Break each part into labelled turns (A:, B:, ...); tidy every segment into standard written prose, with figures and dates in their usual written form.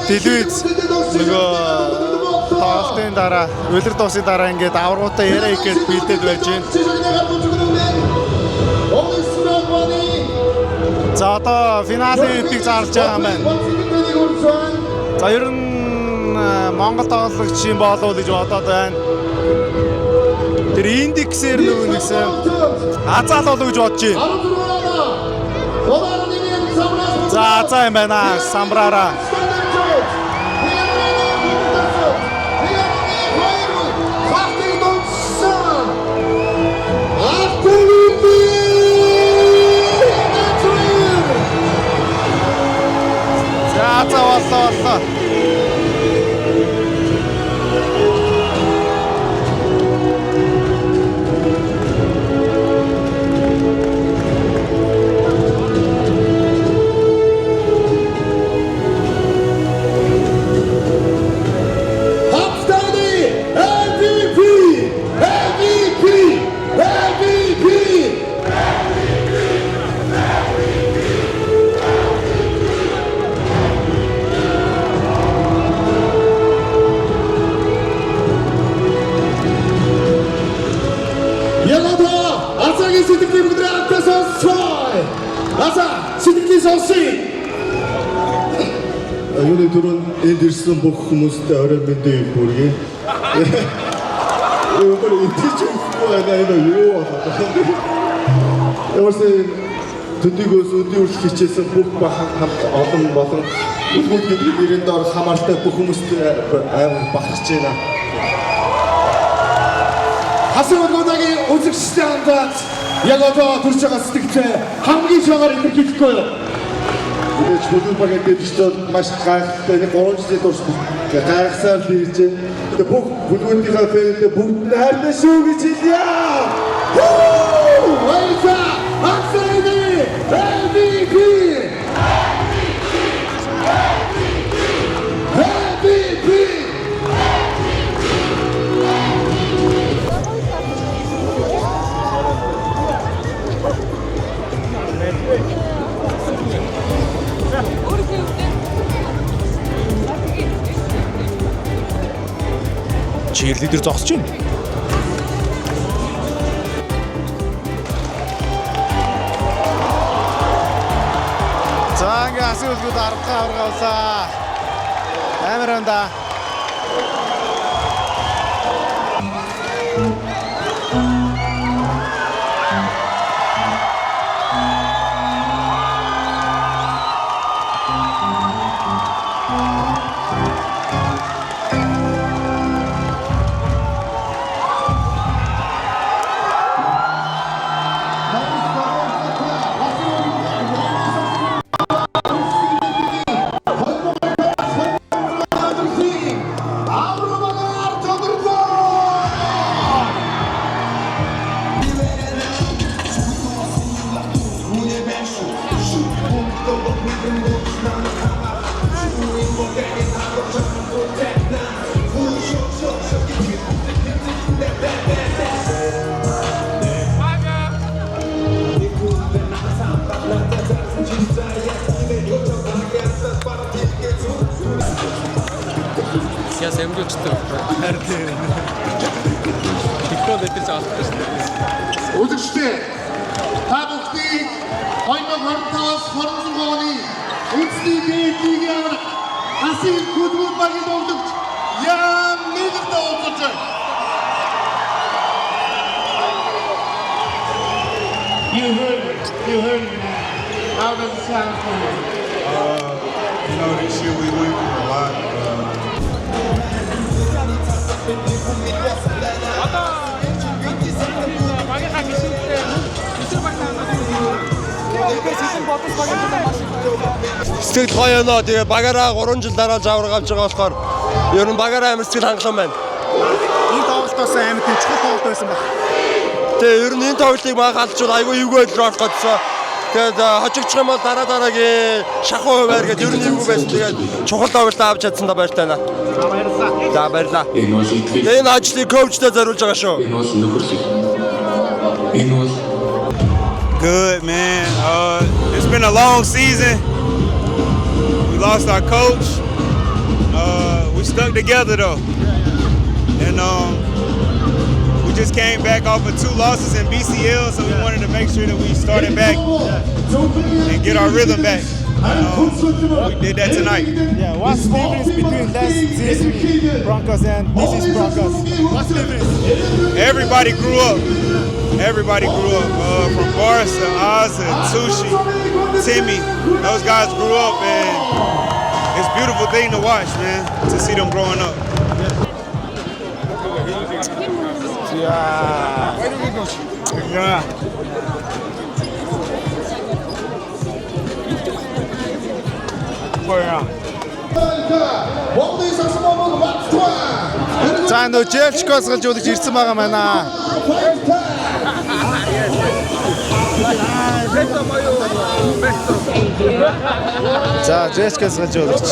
A: Телевиз нөгөө тоглолтын дараа, улирал дуусны дараа ингээд аваргуудаа яриа хийх гээд бэлдээд байж байна. За, одоо финалийн MVP-г зарлж байгаа юм байна. За, ер нь Монгол тоглогч юм болов уу гэж бодоод байна. Тэр индексээр нөгөө нэгсэн Азаал болов гэж бодож байна. За, Азаа юм байна. Самбрара. За, Азаа боллоо, боллоо.
B: Хамтдаа MVP! MVP! MVP! Яг одоо Азаагийн сэтгэлийг бүгд хамтдаа сонсцгоё. Азаа, сэтгэлийг сонсъё.
C: Юуны түрүүнд энд ирсэн бүх хүмүүст орой мэндийг хүргэе. Өөр итгэж өгөхгүй байна, энэ юу болоод. Ямарсан төдийгөөс өдий хүртэл хичээсэн бүх бахан хамт олон болон Үлгүүд гэдэг нэрийн доор хамааралтай бүх хүмүүст амар бахарч байна.
B: Хасан Улгуудагийн үзэгчтэй хандаад яг одоо төрж байгаа сэтгэлээ хамгийн чангаар илэрхийлэхгүй юу?
C: Мэдээж бүлэг багийн дэвшилт бол маш гайхалтай. Нэг 3 жилийн турш гайхсаар л ирж байна. Тэгээ бүх бүлгүүдийнхээ фэнүүдээ бүгд нь хайртай шүү гэж хэлье.
B: Баярлалаа! Хасаны MVP! MVP!
A: Cheerleader зогсож байна. За, ингээ Асын Үлгүүд 10 дахь аварга авлаа. Амар байна да.
B: Аврал тодорлоо!
D: Яс амжуулчихдаг байхгүй. Харин тийм. Тэгэхгүй л өдөрч олдсон шүү дээ.
B: Үзэгчдээ, та бүхнийг 2025-аас 26 оны үндэсний дээд лигийн аварга Асын Хүлгүүд багийн тоглогч Ян Миллертэй уулзаж байна. You heard it. You heard it, man. How does it sound for you?
E: This year we went through a lot.
D: Одоо багийнхаа гишүүнтэй эсрэг багтаа Сэлэн бодос багийн төлөө маш их баярлалаа.
F: Сэтгэл гоё өнөө. Тэгээ багаараа 3 жил дараа аварга авч байгаа болохоор ер нь багаараа амар сэтгэл хангалуун байна.
A: Энэ тоглолтоос амар тийм чухал тоглолт байсан баг.
F: Тэгээ ер нь энэ тоглолтыг мах алдчихвал айгүй эвгүй байдал руу орох гэсэн. Тэгээд хожигдчих юм бол дараа дараагийн шахуу хуваар гэдэг ер нь эвгүй байсан. Тэгээд чухал тоглолт авч чадсандаа баяртай байна.
A: За, баярлалаа.
F: За, баярлалаа.
G: Энэ бол итгэл.
F: Тэгээ энэ ажлыг коучтой зориулж байгаа шүү.
G: Энэ бол нөхөрлөл. Энэ бол
E: Good, man. It's been a long season. We lost our coach. We stuck together though. And we just came back off of two losses in BCL, so we wanted to make sure that we started back and get our rhythm back. And, we did that tonight.
A: Yeah, what's the difference between last season Broncos and this is Broncos? What's the difference?
E: Everybody grew up. Everybody grew up. From Barca, Ozza, Tushi, Timmy. Those guys grew up, and it's a beautiful thing to watch, man, to see them growing up.
A: Yeah.
B: Монголын сагсан бомб Ватсван.
A: За нөө Желчкос галж удаж ирсэн байгаа байна. За Желчкос галж удаж.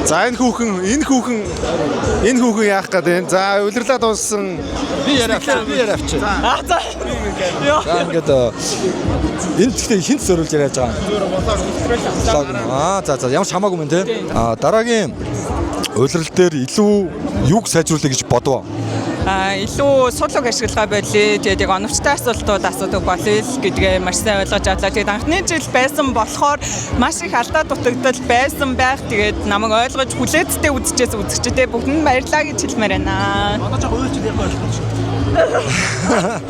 A: За энэ хүүхэн энэ хүүхэн энэ хүүхэн яах гээд байна? За улирлаа дууссан.
F: Би яриа авчих. Би яриа авчих. За. За ингээд энэ гэхдээ хинт зориулж яриад байгаа юм. Аа за за ямар ч хамаагүй мэн те. Аа дараагийн улирал дээр илүү юг сайжруулъя гэж бодвоо.
H: А илүү сул үг ашиглахаа болиё. Тэгээд яг оновчтой асуултууд асуудаг болъё л гэдгээ маш сайн ойлгож авлаа. Тэгээд анхны жил байсан болохоор маш их алдаа дутагдал байсан байх. Тэгээд намайг ойлгож хүлээцтэй үзчихээс үзэгчдээ бүгдэнд баярлалаа гэж хэлмээр байна.
A: Одоо жоо уйлч яг ойлгож.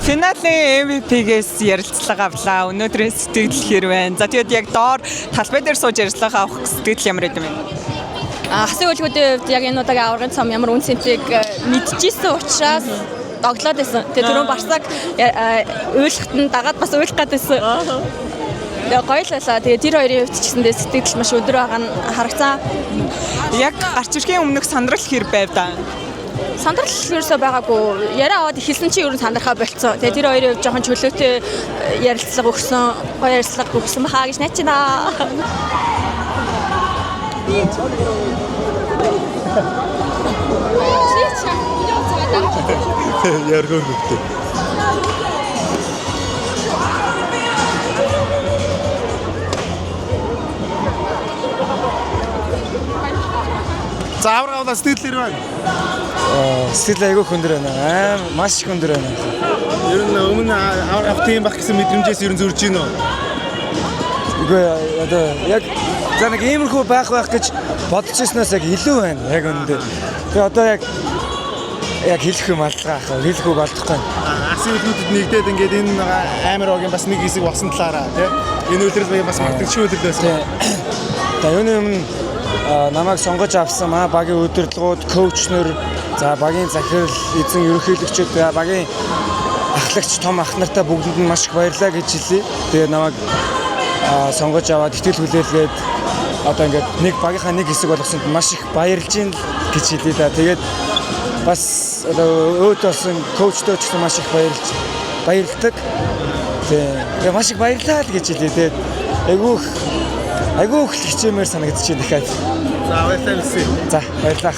H: Финалийн MVP-гээс ярилцлага авлаа. Өнөөдрийн сэтгэл хэр байна? За тэгээд яг доор талбай дээр сууж ярилцлага авах сэтгэл ямар байд юм бэ?
I: Хасын үлгүүдийн хувьд яг энэ удаагийн аваргын цом ямар үн цэнтийг мэдчихсэн учраас доглоод байсан. Тэгээ түрүүн Барсаг уйлахт нь дагаад бас уйлах гад байсан. Тэгээ гоё л байлаа. Тэгээ тэр хоёрын хувьд ч гэсэндээ сэтгэл маш өндөр байгаа нь харагцсан.
H: Яг гарч ирэхийн өмнөх сандрал хэр байв да?
I: Сандрал ерөөсөө байгаагүй. Яриа аваад эхэлсэн чинь ер нь сандрахаа болцсон. Тэгээ тэр хоёрын хувьд жоохон чөлөөтэй ярилцлага өгсөн, гоё ярилцлага өгсөн бахаа гэж найч байна.
C: Яргөө хөвгтэй.
A: За авраг авлаа сэтгэл хэр байна?
F: Сэтгэл айгүй хөндөр байна. Аа маш их өндөр байна.
A: Ер нь өмнө авраг авах тийм байх гэсэн мэдрэмжээс ер нь зөрж гин үү?
F: Үгүй одоо яг за нэг иймэрхүү байх байх гэж бодож ирснээс яг илүү байна. Яг үнэндээ. Тэгээ одоо яг яг хэлэх юм алгаа ах. Хэлэх үг алдахгүй.
A: Асын үлгүүдэд нэгдээд ингээд энэ амар огийн бас нэг хэсэг болсон талаараа тий. Энэ үлрэл бас мартагдчих үлрэл байсан.
F: За юуны өмнө намайг сонгож авсан манай багийн удирдлагууд, коуч нар, за багийн захирал, эзэн ерөнхийлөгчид, багийн ахлагч том ах нартай бүгдэнд нь маш их баярлалаа гэж хэлье. Тэгээ намайг сонгож аваад итгэл хүлээлгээд одоо ингээд нэг багийнхаа нэг хэсэг болгосонд маш их баярлж байна гэж хэлье да. Тэгээд бас одоо өөд болсон коучтой ч гэсэн маш их баярлж баярлдаг. Тэгээ маш их баярлалаа л гэж хэлье. Тэгээд айгүйх айгүй их хичээмээр санагдчихээн дахиад.
A: За баярлалаа Месси.
F: За баярлалаа.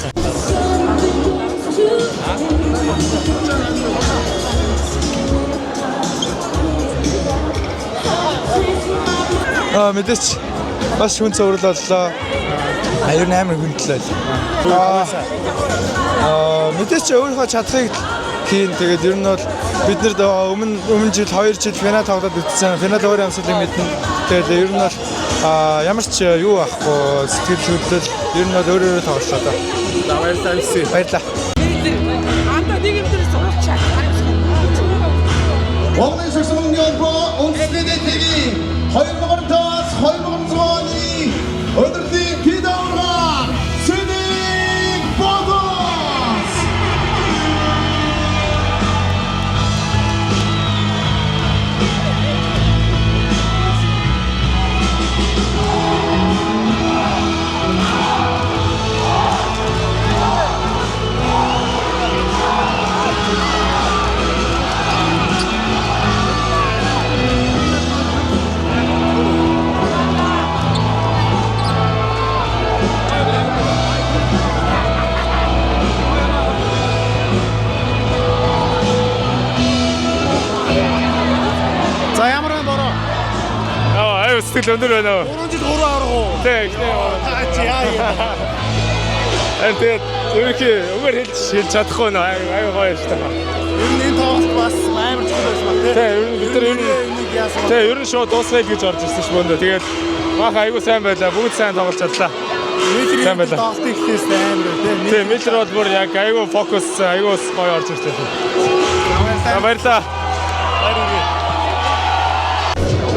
J: Аа мэдээч маш хүн цоврал боллоо. А ер нь амар хүндлээ. Аа мэдээч өөрийнхөө чадхыг хийн. Тэгээд ер нь бол бид нар өмнө өмнө жил 2 жил финал тоглоод үзсэн. Финал өөр амьсгалыг мэднэ. Тэгээд ер нь бол ямар ч юу авахгүй сэтгэл хөдлөл ер нь бол өөр өөрө тоглолоо доо.
A: За баярлалаа Месси.
J: Баярлалаа.
B: Монголын сагсан мөнгөний холбоо үндэсний дэд лигийн 2025-аас 2026 оны өдрийн хэд аварга Синик Бодос.
K: Сэтгэл өндөр байна уу?
A: 3 жил 3 аврах уу?
K: Тий, ихнээ.
A: Та чи яа юм.
K: Тэгээд ерөнхий үгээр хэлж чадахгүй нөө аюу гоё шүү дээ.
A: Ер нь энэ тоглолт бас амар чухал байсан баг тий.
K: Тий, ер нь бид нар ер нь тий, ер нь шууд дуусгая гэж орж ирсэн ш бөөндөө. Тэгээд мах аюу сайн байлаа. Бүгд сайн тоглож чадлаа.
A: Сайн байлаа. Тоглолтын эхлээс амар тий.
K: Тий, Миллер бол бүр яг аюу фокус аюу гоё орж ирсэн. За баярлалаа.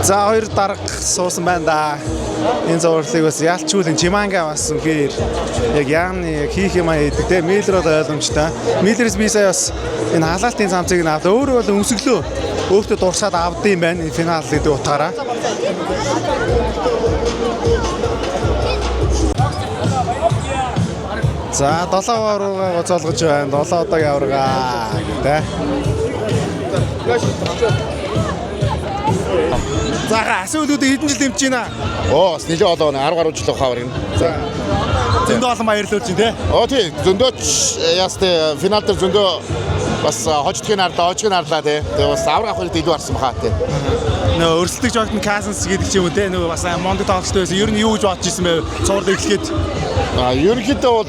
A: За хоёр дарга суусан байна да. Энэ зурлыг бас ялчүүлэн Чиманга бас үнэхээр яг яамны яг хийх юм аа хийдэг те Миллер бол ойлгомжтой. Миллерээс би сая бас энэ халаалтын цамцыг нь авлаа. Өөрөө бол өмсөглөө. Өөртөө дурсаад авд юм байна энэ финал гэдэг утгаараа. За 7 аварга гоцоолгож байна. 7 удаагийн аварга гэдэг. За асуултуудыг хэдэн жил дэмжиж байна?
L: Оо, бас нэлээд олон 10 гаруй жил ухаар юм. За.
A: Зөндөө олон баярлуулж байна те.
L: Оо тий, зөндөөч яас тий финал дээр зөндөө бас хождгийг харлаа, хожгийг харлаа тий. Тэгээ бас авраг авах хэрэгтэй илүү харсан баха тий.
A: Нөө өрсөлдөж Jordan Cousins гэдэг ч юм уу те нөгөө бас мондөг тоглолттой байсан. Ер нь юу гэж бодож ирсэн бэ? Цуврал эхлэхэд.
L: А ерөнхийдөө бол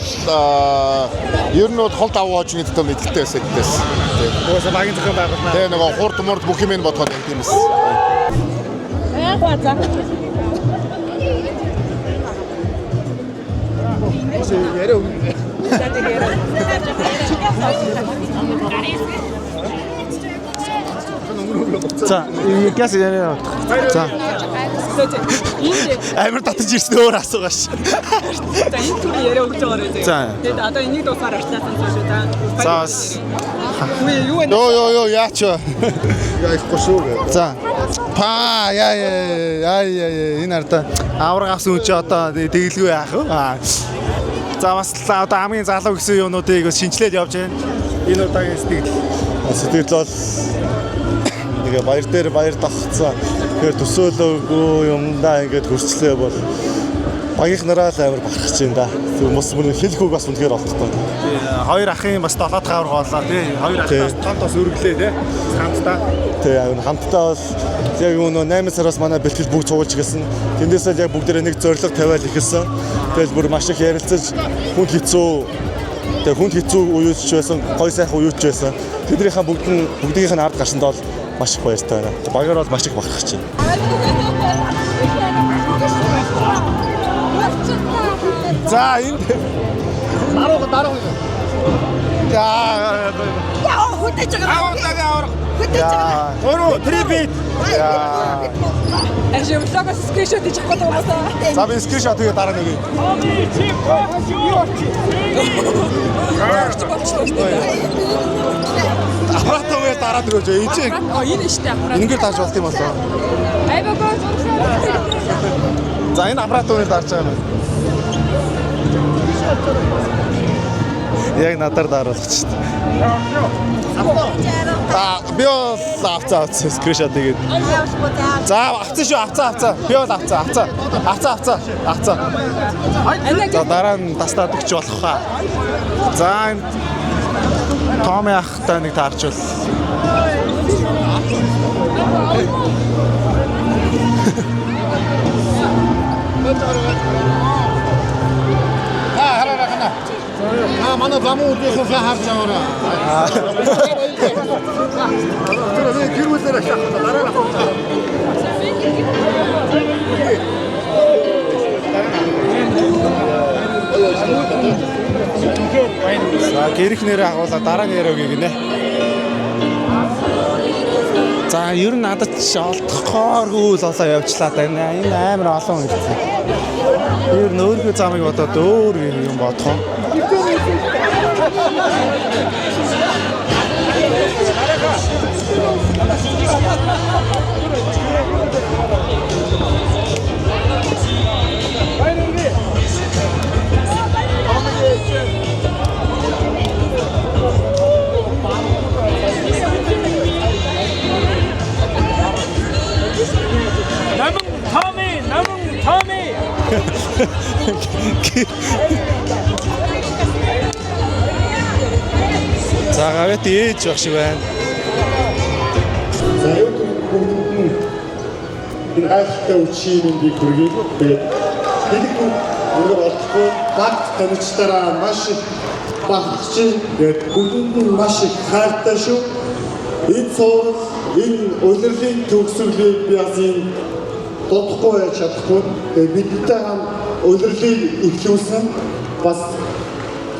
L: ер нь бол хол давуу хожно гэдэгт бол итгэлтэй байсан гэдээс. Тий.
A: Угаасаа багийн зохион байгуулнаа.
L: Тий нөгөө хурд мурд бүх юм нь бодоход яг тийм эс.
C: Яриа өгнө.
A: За, газ яриа. За. Амар татаж ирсэн өөр асуугааш.
H: За энэ түр яриа өгч байгаа рүү.
A: За.
H: Тэгээд одоо энийг дуусгаар арчлаасан зүйл шүү. За.
A: За бас.
H: Үгүй юу вэ?
A: Йоо ёо ёо яач вэ?
C: Яахгүй шүү гэ.
A: За. Па яа яа яа яа энэ арда авраг авсан хүн чи одоо тэгэлгүй яах вэ? Аа. За бас одоо хамгийн залуу гэсэн юмнуудыг бас шинчлээд явж байна. Энэ удаагийн сэтгэл.
C: Сэтгэл бол нэг баяр дээр баяр давхцсан. Тэгэхээр төсөөлөөгүй юмдаа ингээд хөрчлөө бол багийнх нараа л амар бахархаж байна да. Мус мөн хэлэх үг бас үнэхээр олдохгүй.
A: Хоёр ахын бас 7 дахь авраг боллоо тий. Хоёр ахаас томт бас өргөлээ тий. Хамтдаа.
C: Тий, хамтдаа бол яг юу нөө 8 сараас манай бэлтгэл бүгд цугуулж эхэлсэн. Тэндээсээ яг бүгдээрээ нэг зорилго тавиал эхэлсэн. Тэгэл бүр маш их ярилцаж хүнд хэцүү тэгээ хүнд хэцүү үеүч байсан, гой сайхан үеүч байсан. Тэднийхээ бүгд нь бүгдийнх нь ард гарсанд бол маш их баяртай байна. Багаар бол маш их бахархаж байна.
A: За энд
B: дарууга дарууга.
A: Яа.
M: Яа хөтөж байгаа.
A: Аваргагийн аварга.
M: Хөтөж байгаа.
A: 3 3 бит. Яа.
H: Ашиг влогоос скриншот хийж авах гэдэг юм уу?
A: За би скриншот хийгээ дараа нэг. Аппарат уу дараад өгөөч. Энэ чинь
H: Аа энэ штэ аппарат.
A: энэгээр дарж болт юм болоо.
H: Айбагаа
A: За энэ аппарат үүнийг дарж байгаа юм. Яг надаар даруулах ч шүү дээ. За би бол авцаа авцаа скриншот хийгээд. За авцсан шүү авцаа авцаа. Би бол авцаа авцаа. Авцаа авцаа авцаа. За дараа нь тастаад өгч болох хаа. За энэ Томи ахтай нэг таарчвал.
B: Та хараарай хана. Та манай замун үдээсээ сайн харж аваарай. Тэр би гэр бүлээр ашиглах дараа нь.
A: За гэрх нэрээ агуулаа дараа нь яриа өгье гинэ. За ер нь надад ч олдохооргүй л олоо явчлаа да. Энэ амар олон хэлсэн. Ер нь өөрийнхөө замыг бодоод өөр юм бодох юм.
K: Наман Томи, наман Томи.
A: За гавьяат ээж байх шиг байна.
C: За юу бүгдэнд нь Энэ гайхалтай үчийн мэндийг хүргэе. Тэгээд хэлэх үг өнөр олдохгүй баг тамирчдаараа маш их бахархаж байна. Тэгээд бүгдэнд нь маш их хайртай шүү. Энэ цуврал, энэ улирлын төгсгөлийг би бас энэ дутхгүй байж чадахгүй. Тэгээд бидэнтэй хамт улирлыг эхлүүлсэн бас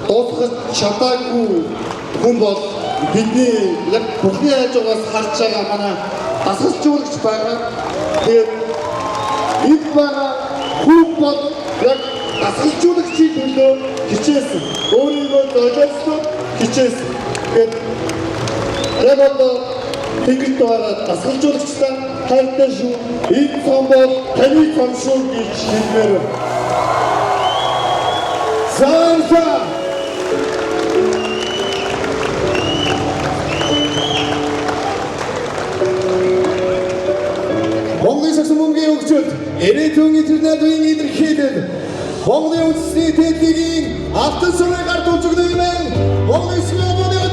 C: дуусгах чадаагүй хүн бол бидний яг бүхний хажуугаас харж байгаа манай дасгалжуулагч байгаа. Тэгээд энд байгаа хүн бол яг дасгалжуулагчийн төлөө хичээсэн. Өөрийгөө золиослон хичээсэн. Тэгээд яг одоо тэнгэрт байгаа дасгалжуулагчдаа хайртай шүү. Энэ цом бол таны цом шүү гэж хэлмээр байна.
B: За. Монголын сагсан бөмбөгийн хөгжилд Ирээдүйн интернетийн илэрхийлэл Монголын үндэсний дээд лигийн алтан сүрэг гарт үзэгдэх юм. Монголын сүүлийн өдөр